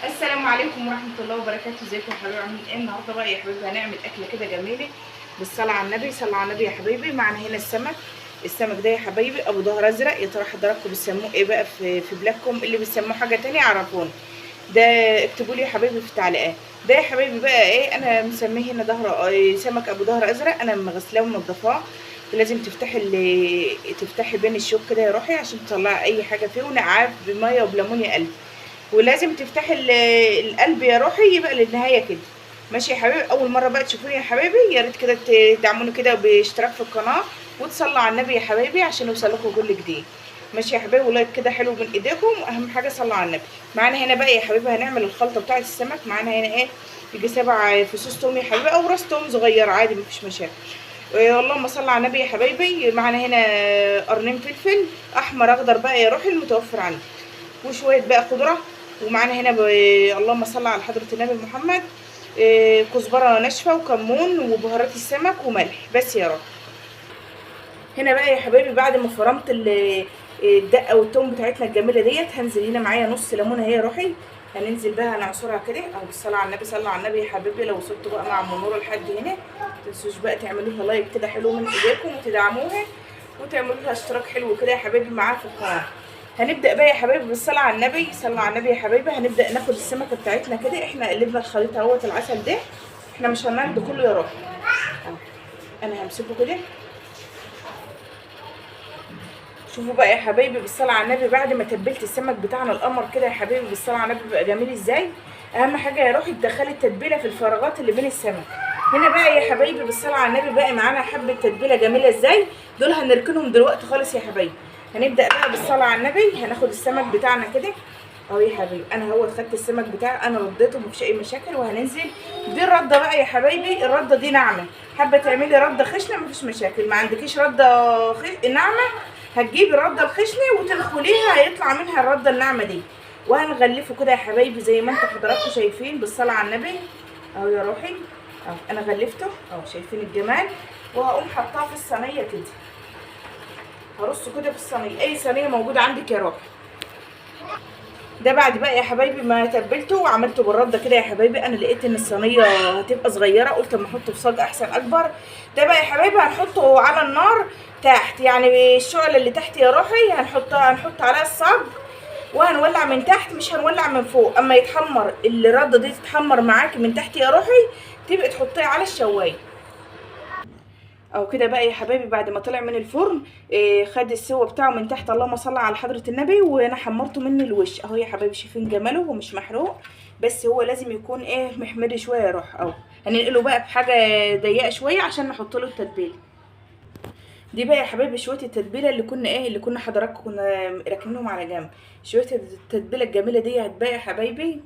السلام عليكم ورحمة الله وبركاته. ازيكم يا حبايبي؟ عاملين ايه النهارده بقى يا حبايبي؟ هنعمل اكله كده جميلة بالصلاة على النبي. صلى على النبي يا حبايبي. معنا هنا السمك، السمك ده يا حبايبي ابو ظهر ازرق. يا ترى حضراتكم بتسموه ايه بقى في بلادكم؟ اللي بيسموه حاجة تانية عرفوني ده، اكتبوا لي يا حبايبي في التعليقات. ده يا حبايبي بقى ايه، انا مسميه هنا ظهر سمك ابو ظهر ازرق. انا مغسلاه ومنضفاه. لازم تفتحي بين الشوك كده يا روحي عشان تطلعي اي حاجة فيه، ونقعاه بميه وبليمون يا قلبي. ولازم تفتحي القلب يا روحي يبقى للنهاية كده. ماشي يا حبايبي؟ اول مرة بقى تشوفوني يا حبايبي، يا ريت كده تدعموني كده باشتراك في القناة وتصلوا على النبي يا حبايبي عشان يوصلكم كل جديد. ماشي يا حبايبي؟ و like كده حلو من ايديكم، واهم حاجة صلوا على النبي. معانا هنا بقى يا حبايبي هنعمل الخلطة بتاعه السمك. معانا هنا ايه، يجي 7 فصوص توم يا حبايبي، او راس توم صغير عادي مفيش مشاكل. اللهم صل على النبي يا حبايبي. معانا هنا قرنين فلفل احمر اخضر بقى يا روحي المتوفر عندي، وشوية بقى خضرة. ومعانا هنا اللهم صل على حضره النبي محمد، كزبره ناشفة وكمون وبهارات السمك وملح بس يا رب. هنا بقى يا حبايبي بعد ما فرمت الدقة والثوم بتاعتنا الجميلة ديت، هنزل هنا معايا نص ليمونه اهي يا روحي، هننزل بقى هنعصرها كده اهو بالصلاة على النبي. صلى على النبي يا حبايبي. لو وصلتوا بقى مع ام نوره لحد هنا متنسوش بقى تعملوا لها like كده حلو من ايديكم وتدعموها وتعملوا لها اشتراك حلو كده يا حبايبي معاها في القناة. هنبدا بقى يا حبايبي بالصلاة على النبي. صلى على النبي يا حبايبي. هنبدا ناخد السمكة بتاعتنا كده. احنا قلبنا الخليط اهوت العسل ده، احنا مش هناخده كله يا روحي اهو. انا همسكه كده. شوفوا بقى يا حبايبي بالصلاة على النبي، بعد ما تبلت السمك بتاعنا القمر كده يا حبايبي بالصلاة على النبي بقى جميل ازاي. اهم حاجة يا روحي تدخلي التتبيله في الفراغات اللي بين السمك. هنا بقى يا حبايبي بالصلاة على النبي بقى معانا حبه تتبيله جميلة ازاي، دول هنركنهم دلوقتي خالص يا حبايبي. هنبدا بقى بالصلاة على النبي. هناخد السمك بتاعنا كده اهو يا حبايبي. انا اهوت خدت السمك بتاعي، انا رديته مفيش اي مشاكل. وهننزل دي الردة بقى يا حبايبي، الردة دي ناعمة. حابة تعملي رده خشنه مفيش مشاكل، ما عندكيش رده ناعمة هتجيبي الردة الخشنة وتنخليها هيطلع منها الردة الناعمة دي. وهنغلفه كده يا حبايبي زي ما انتم حضراتكم شايفين بالصلاة على النبي اهو يا روحي اهو. انا غلفته اهو، شايفين الجمال. وهقوم حطاه في الصينية كده، هرصه كده في الصينية، اي صينية موجودة عندك يا روحي. ده بعد بقى يا حبايبي ما تبلته وعملته بالردة كده يا حبايبي، انا لقيت ان الصينية هتبقى صغيرة، قلت اما احطه في صاج احسن اكبر. ده بقى يا حبايبي هنحطه على النار تحت، يعني الشعلة اللي تحت يا روحي هنحط عليها الصاج وهنولع من تحت، مش هنولع من فوق. اما يتحمر الردة دي تتحمر معاكي من تحت يا روحي، تبقي تحطيها على الشوايه اهو كده بقى يا حبايبي. بعد ما طلع من الفرن خد السوا بتاعه من تحت، اللهم صل على حضرة النبي. وانا حمرته من الوش اهو يا حبايبي، شايفين جماله ومش محروق، بس هو لازم يكون ايه محمر شوية يا روح اهو. هننقله بقى بحاجة ضيقه شوية عشان نحط له التتبيله دي بقى يا حبايبي. شوية التتبيله اللي كنا ايه اللي كنا حضراتكم كنا راكنينهم على جنب، شوية التتبيله الجميلة دي هتبقى يا حبايبي.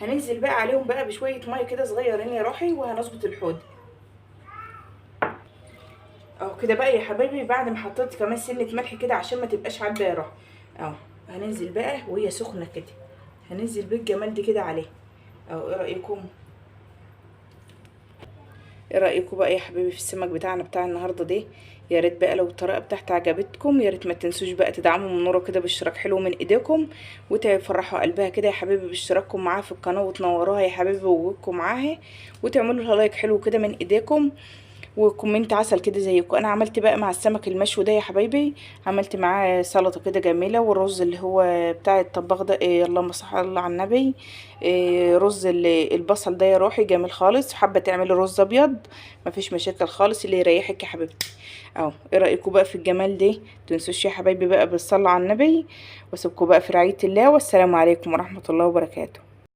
هننزل بقى عليهم بقى بشوية مية كده صغيرين يا روحي، وهنظبط الحوض اهو كده بقى يا حبايبي. بعد ما حطيت كمان سنة ملح كده عشان ما تبقاش عادبه يا روح اهو. هننزل بقى وهي سخنة كده، هننزل بالجمال دي كده عليه اهو. ايه رايكم؟ ايه رايكم بقى يا حبايبي في السمك بتاعنا بتاع النهارده ده؟ يا ريت بقى لو الطريقة بتاعتي عجبتكم، يا ريت ما تنسوش بقى تدعموا من نوره كده باشتراك حلو من ايديكم، وتفرحوا قلبها كده يا حبايبي باشتراككم معاها في القناة، وتنوروها يا حبايبي بوجودكم معاها، وتعملوا لها like حلو كده من ايديكم، و comment عسل كده زيكم. انا عملت بقى مع السمك المشوي ده يا حبايبي، عملت معاه سلطة كده جميلة، والرز اللي هو بتاع الطباخ ده إيه اللهم صل على النبي، إيه رز البصل ده يا روحي جميل خالص. حابة تعملي رز ابيض مفيش مشاكل خالص، اللي يريحك يا حبيبتي اهو. ايه رايكم بقى في الجمال ده؟ متنسوش يا حبايبي بقى بالصلاة على النبي، واسيبكم بقى في رعاية الله، والسلام عليكم ورحمة الله وبركاته.